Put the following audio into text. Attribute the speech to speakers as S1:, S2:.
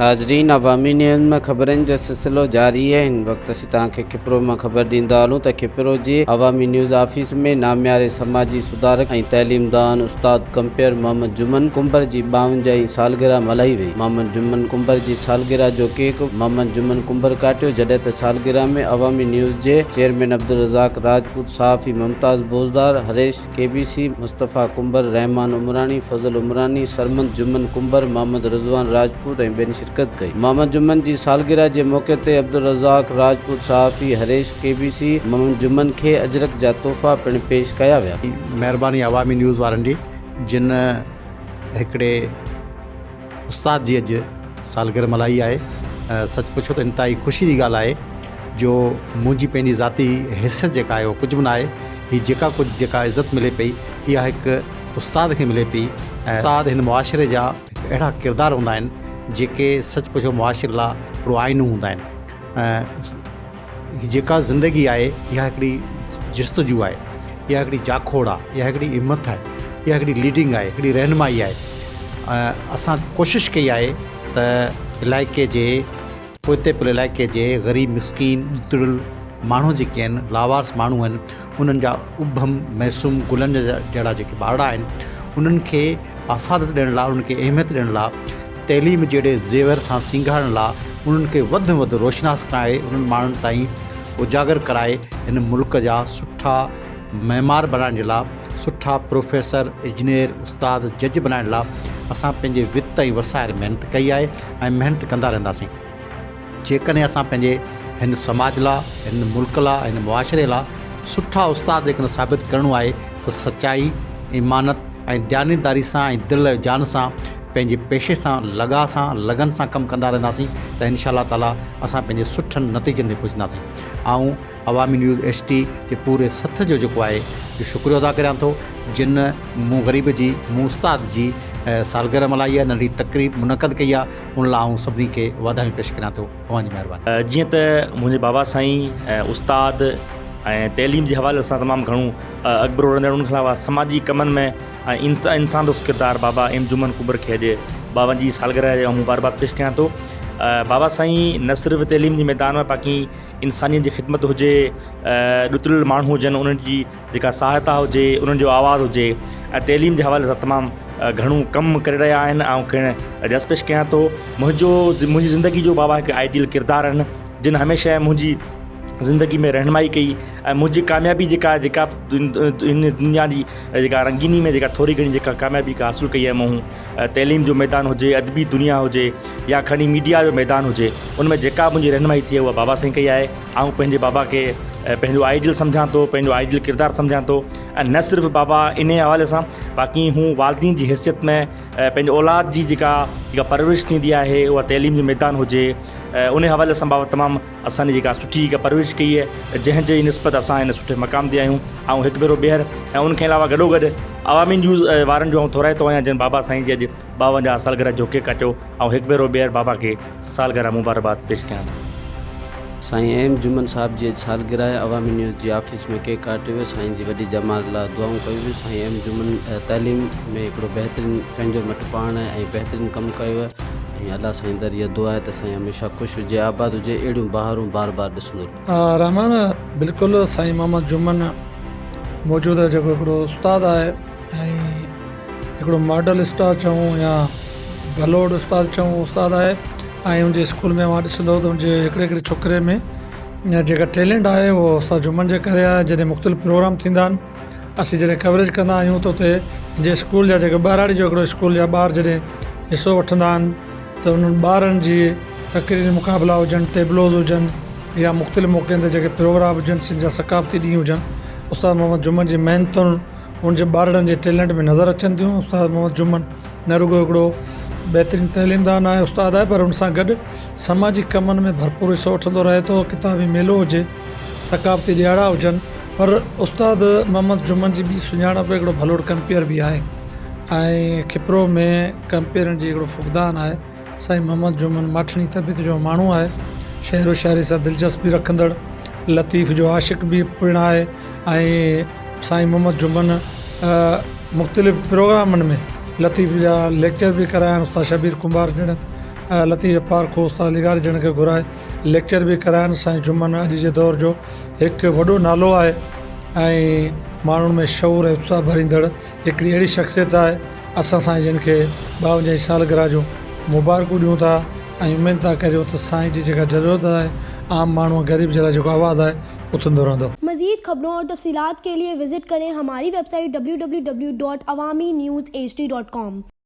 S1: ناظرين عوامي نيوز ۾ خبرن جو سلسلو جاري آهي هن وقت اسين توهان کي کپرو مان خبر ڏيندا هلون ته کپرو جي عوامي نيوز آفيس ۾ نامياري سماجي سڌارڪ ۽ تعليمدان استاد ڪمپيئر محمد جمن ڪنڀر جي ٻاونجاهين سالگرهه ملهائي وئي محمد جمن ڪنڀر جي سالگرهه جو ڪيڪ محمد جمن ڪنڀر ڪاٽيو جڏهن ته سالگرهه ۾ عوامي نيوز جي چيئرمين عبدالرزاق راجپوت صحافي Mumtaz Bozdar Harish K B C, Mustafa Kumbhar, Rehman Umrani, Fazal Umrani, Sarmand Juman Kumbhar, Muhammad Rizwan Rajput ۽ ٻين شرڪت ڪئي. محمد جمن جي سالگرهه جي موقعي تي عبدالرزاق راجپوت صحافي هريش ڪي بي سي، محمد جمن کي اجرڪ جا تحفا پڻ پيش ڪيا ويا.
S2: مهرباني عوامي نيوز وارن جي جن هڪڙي استاد جي اڄ سالگرهه ملهائي آهي سچ پڇو ته انتهائي خوشي جي ڳالهه آهي جو منهنجي پنهنجي ذاتي حيثيت جيڪا آهي اها ڪجهه به نه آهي هي جيڪا ڪجهه جيڪا عزت ملي پئي اها هڪ استاد کي ملي پئي ۽ استاد هن معاشري جا هڪ اهڙا ڪردار هوندا آهن جيڪي سچ پڇو معاشري لاء هڪڙو آئينو هوندا آهن ۽ هي جيڪا زندگي آهي اها هڪڙي جستجو آهي، اها هڪڙي جاکوڙ آهي، اها هڪڙي همٿ آهي، اها هڪڙي ليڊنگ آهي، هڪڙي رهنمائي آهي. اسان ڪوشش ڪئي آهي ته علائقي جي پوئتي پيل علائقي جي غريب مسڪين ڏتڙيل ماڻهو جيڪي آهن لاوارث ماڻهو آهن انهن جا ابهم معصوم گلن جهڙا جيڪي ٻارڙا آهن انهن کي افاديت ڏيڻ لاء انهن کي اهميت ڏيڻ لاء تعليم جهڙي زيور سان سينگارڻ لا انهن کي وڌ ۾ وڌ روشناس ڪرائي انهن ماڻهن تائين اجاگر ڪرائي هن ملڪ جا سٺا معمار بڻائڻ جي لا سٺا پروفيسر، اجنير، استاد، جج بڻائڻ لا اسان پنهنجي وت ۽ وسائر محنت ڪئي آهي ۽ محنت ڪندا رهنداسين. جيڪڏهن اسان پنهنجي هن سماج لا، هن ملڪ لا، هن معاشري لا سٺا استاد جيڪڏهن ثابت ڪرڻو آهي ته سچائي، ايمانت ۽ ديانتداري سان ۽ دل ۽ جان سان پنهنجي پيشي سان لڳاء سان لگن سان ڪم ڪندا رهنداسين ته انشاء الله تعالي اسان پنهنجي سٺن نتيجن تي پهچنداسين آئون عوامي نيوز ايڇ ٽي جي پوري سٿ جو جيڪو آهي جو شڪريو ادا ڪريان ٿو جن مون غريب جي مون استاد جي سالگرهه ملهائي آهي ننڍي تقريب منعقد ڪئي آهي ان لاء آئون سڀني کي واڌايون پيش ڪريان ٿو اوهان جي مهرباني.
S3: جيئن ته منهنجي بابا سائين استاد ۽ تعليم جي حوالي سان تمام گهڻو اڳڀرو رهندڙ ان کان علاوه سماجي ڪمن ۾ ۽ انسان دوست ڪردار بابا ايم جمن ڪنڀر کي اڄ بابا جي سالگرهه جي مبارڪباد پيش ڪيان ٿو بابا سائين نه صرف تعليم جي ميدان ۾ باقي انسانيت جي خدمت هجي ڏتڙيل ماڻهو هجن انهن جي جيڪا سهائتا هجي انهن جو آواز هجي ۽ تعليم جي حوالي سان تمام گهڻو ڪم ڪري رهيا آهن آئون کين جس پيش ڪيان ٿو منهنجو منهنجي زندگي جو بابا هڪ آئيڊيل ڪردار آهن جن هميشه منهنجي زندگي ۾ رهنمائي ڪئي ۽ منهنجي ڪاميابي جيڪا جيڪا هن دنيا جي جيڪا رنگيني ۾ جيڪا ٿوري گهڻي جيڪا ڪاميابي حاصل ڪئي آهي مون تعليم جو ميدان هجي ادبي دنيا هجي يا کڻي ميڊيا جو ميدان هجي ان ۾ جيڪا منهنجي رهنمائي ٿي اها بابا سائين ڪئي آهي آئون پنهنجي بابا کي پنهنجو آئيڊيل سمجهان ٿو پنهنجو آئيڊيل ڪردار سمجهان ٿو ۽ نه صرف بابا ان حوالي سان باقي هو والدين جي حيثيت ۾ پنهنجي اولاد جي جيڪا جيڪا پرورش ٿيندي آهي اها تعليم جو ميدان هجي ان حوالي سان بابا تمام اسان جي جيڪا سٺي هڪ پرورش ڪئي آهي جنهن جي نسبت اسان هن سٺي مقام تي آهيون آئون هڪ ڀيرو ٻيهر ۽ ان کان علاوه گڏو گڏ عوامي نيوز وارن جو آئون ٿورائتو آهيان جن بابا سائين جي اڄ ٻاونجاهه سالگرهه جو ڪيڪ ڪٽيو آئون هڪ ڀيرو ٻيهر بابا کي سالگرهه مبارڪباد پيش ڪيان ٿو.
S1: سائين ايم جمن صاحب جي اڄ سالگرهه آهي عوامي نيوز جي آفيس ۾ ڪيڪ ڪاٽيو ويو سائين جي وڏي ڄمار لاء دعائون ڪيون ويون سائين ايم جمن تعليم ۾ هڪڙو بهترين پنهنجو مٽ پاڻ ۽ بهترين ڪم ڪيو آهي ۽ الله سائين در اها دعا آهي ته سائين هميشه خوش هجي آباد هجي اهڙيون بهارون بار بار ڏسندو رهي.
S4: رحمان بلڪل سائين محمد جمن موجوده جيڪو هڪڙو استاد آهي ۽ هڪڙو ماڊل اسٽار چئون يا ڀلوڙ استاد چئون استاد آهي ۽ ان جي اسڪول ۾ اوهان ڏسندو ته ان جي هڪڙي هڪڙي ڇوڪري ۾ جيڪا ٽيلنٽ آهي اهو استاد جمن جي ڪري آهي جڏهن مختلف پروگرام ٿيندا آهن اسين جڏهن ڪوريج ڪندا آهيون ته اتي جي اسڪول جا جيڪي ٻهراڙي جو هڪڙو اسڪول جا ٻار جڏهن حصو وٺندا آهن ته انهن ٻارن جي تقريري مقابلا هجن ٽيبلوز هجن يا مختلف موقعن تي جيڪي پروگرام هجن سنڌ جا ثقافتي ڏينهن هجن استاد محمد جمن جي محنتن ان جي ٻارڙن جي ٽيلنٽ ۾ نظر اچن ٿيون استاد محمد جمن نه رڳو هڪڙو بهترين تعليمدان آهي استاد آهي پر ان سان گڏ سماجي ڪمن ۾ ڀرپور حصو وٺندو رهي ٿو ڪتابي ميلو هجي ثقافتي ڏيهاڙا هجن پر استاد محمد جمن جي ٻي سڃاڻپ هڪڙو ڀلوڙ ڪمپيئر به آهي ۽ کپرو ۾ ڪمپيئرن جي هڪڙو فقدان آهي. سائين محمد جمن ماٺيڻي طبيعت جو ماڻهو آهي. شعر و شاعري سان دلچسپي رکندڙ، لطيف جو عاشق به پڻ آهي ۽ سائين محمد جمن مختلف پروگرامن ۾ لطيف جا ليڪچر به ڪرايا آهن استاد شبير ڪنڀار جهڙن لطيف پارکو استاد لغاري جن کي گهرائي ليڪچر به ڪرايا. سائين جمن اڄ جي دور جو هڪ وڏو نالو آهي ۽ ماڻهن ۾ شعور ۽ اتساهه ڀريندڙ هڪڙي اهڙي شخصيت آهي. اسان سائين جن کي ٻاونجاهين سالگرهه جون مبارڪون ڏيون ٿا ۽ اميد ٿا ڪريون ته سائين جي جيڪا جدوجهد آهي عام ماڻهو ۽ غريب جي لاء جيڪو آواز آهي اٿندو رهندو.
S5: مزيد خبرون اور تفصيلات کے لئے وزٽ ڪرين ھماري ويب سائيٽ www.awamiNewsHD.com.